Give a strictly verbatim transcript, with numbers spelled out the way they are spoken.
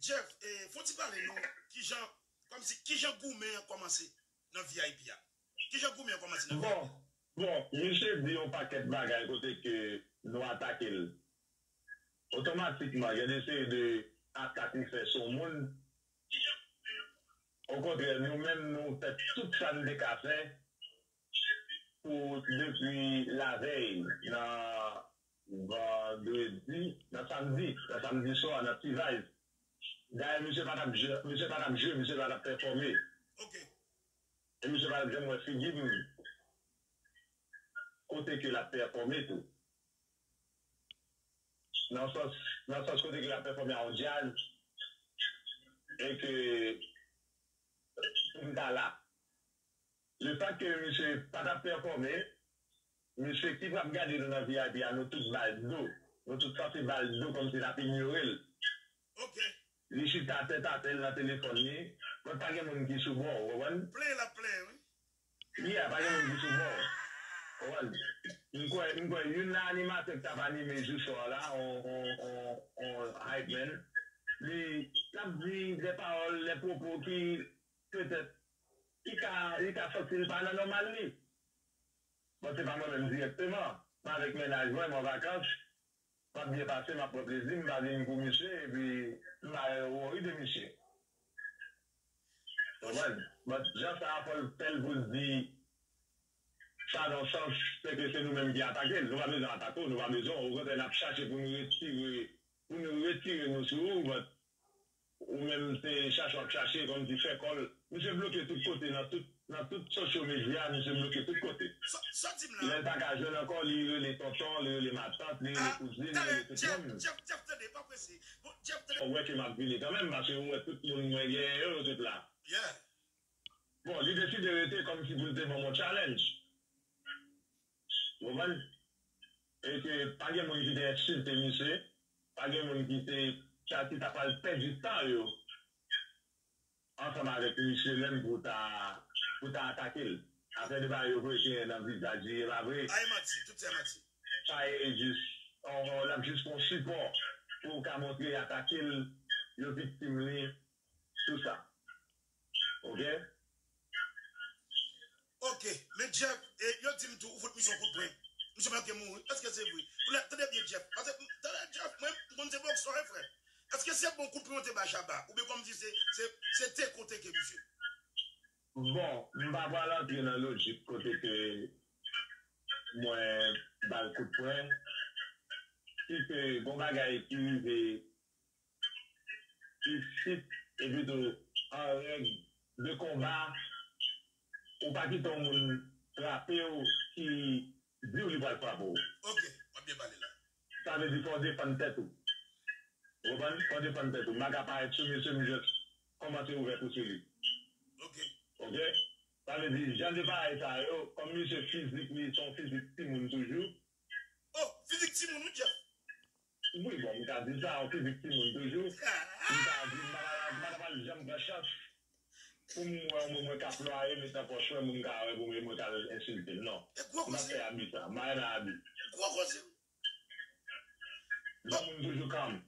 Jeff, eh, fon ti pale nou, kijan, kòmsi, kijan goumen an kòmanse nan V I P a? Kijan goumen an kòmanse nan V I P a? Bon, bon, misye di yon pakèt bagay kote ke nou atake l. Otomatikman, gen de seri de atak li fè sou moun. Okontrè, nou menm, nou fè tout sa n te ka fè pou depi lavèy, nan vandredi, nan samdi, nan samdi swa, nan T-Vice. Dayè, misye pa t ap jwe, misye pa t ap jwe, misye pa t ap pèfòme. Ok. E misye pa t ap janm wè figi m kote ke l ap pèfòme tou. Nan sans, nan sans kote ke l ap pèfòme a yon djaz, e ke pou m ta la. Le fèt ke misye pa t ap pèfòme, misye ki t ap gade nou nan V I P a, nou tout ba l do. Nou tout sanse ba l do kòmsi n ap inyore l. Ok. Li chita tèt atè, l nan telefòn li. Mwen pa gen moun ki sou bò, ou konprann? Plenyen l ap plenyen, wi. Yeah, pa gen moun ki sou bò. Ou konprann? M kwè, m kwè youn nan animatè k t ap anime jou swa la, on, on, on, on hype man, li t ap di de pawòl, de pwopo ki petèt li ka, li ka santi l pa nan nòmal li. Bon, se pa mwen menm dirèkteman, men avèk mennaj mwen, m an vakans, m ap byen pase, m ap pran plezi, m pa vin pou misye, epi m pa worry de misye. Konprann? But jan sa a fò l fè l pou l di sa nan sans, se ke se nou menm ki atake l. Nou pa bezwen atake w, nou pa bezwen w. Okontrè, n ap chache pou nou retire, pou nou retire nou sou ou, but ou menm se chache w ap chache, kòmsi fè kò l. Misye bloke tout kote, nan tout, nan tout social media, misye bloke tout kote. Sa, sa di m la. Lè l pa ka jwenn ankò, li rele tonton, li rele matant, li rele kouzin, li rele tout moun. Jeff, Jeff, Jeff, tande, pa prese. Bon, Jeff, tande. Ou wè ke m ap vini kanmenm, paske ou wè tout moun mwen genyen yo, yo tout la. Yeah. Bon, li deside rete kòmsi pou l te ban m yon challenge. Ou konprann? E ke pa gen moun ki te ensilte misye, pa gen moun ki te, ki ta pral pèdi tan yo ansanm avèk misye menm pou ta, pou ta atake l. Afè de bagay yo voye kenyen nan vizaj li, e pa vre? A, e manti, tout se manti. Sa e jis, on, on, l ap jis pran sipò pou w ka montre y atake l, yo viktim li, tout sa. Ok? Ok, men Jeff, e, yo di m tou, ou fout misye yon kout pwen. Misye manke mouri. Èske se vre? Ou la, tande byen, Jeff. Paske, tande, Jeff, mwen, m konn se boksè, wi, frè. Èske se bon kout pwen yo te ba Shabba? Oubyen kòmsi se, se, se te kote ke misye? Bon, m pa pral antre nan lojik kote ke mwen ba l kout pwen. Si se bon bagay ki rive isit, epi tou, an règ de konba, ou pa kite yon moun frape w ki di w li pral frape w. Ok, w ap byen pale la. Sa vle di fò w defann tèt ou. Ou konprann? Fò w defann tèt ou. M pa ka parèt sou misye, m jis kòmanse ouvè kou sou li. Ok. Ok? Sa vle di, jan de bagay sa yo, kòm misye fizik li, se yon fizik timoun toujou. Oh, fizik timoun, wi, Jeff. Wi, bon, m ka di sa, yon fizik timoun toujou. M ka di, m pa ta, m pa ta pral janm pran chans pou m wè yon moun mwen ka plwaye, met nan pòch mwen, moun ka wè pou mwen, mwen ka ensilte l. Non. E gwo koze. M pa fè abi sa. M pa renmen abi. Gwo koze. Yon moun toujou calm.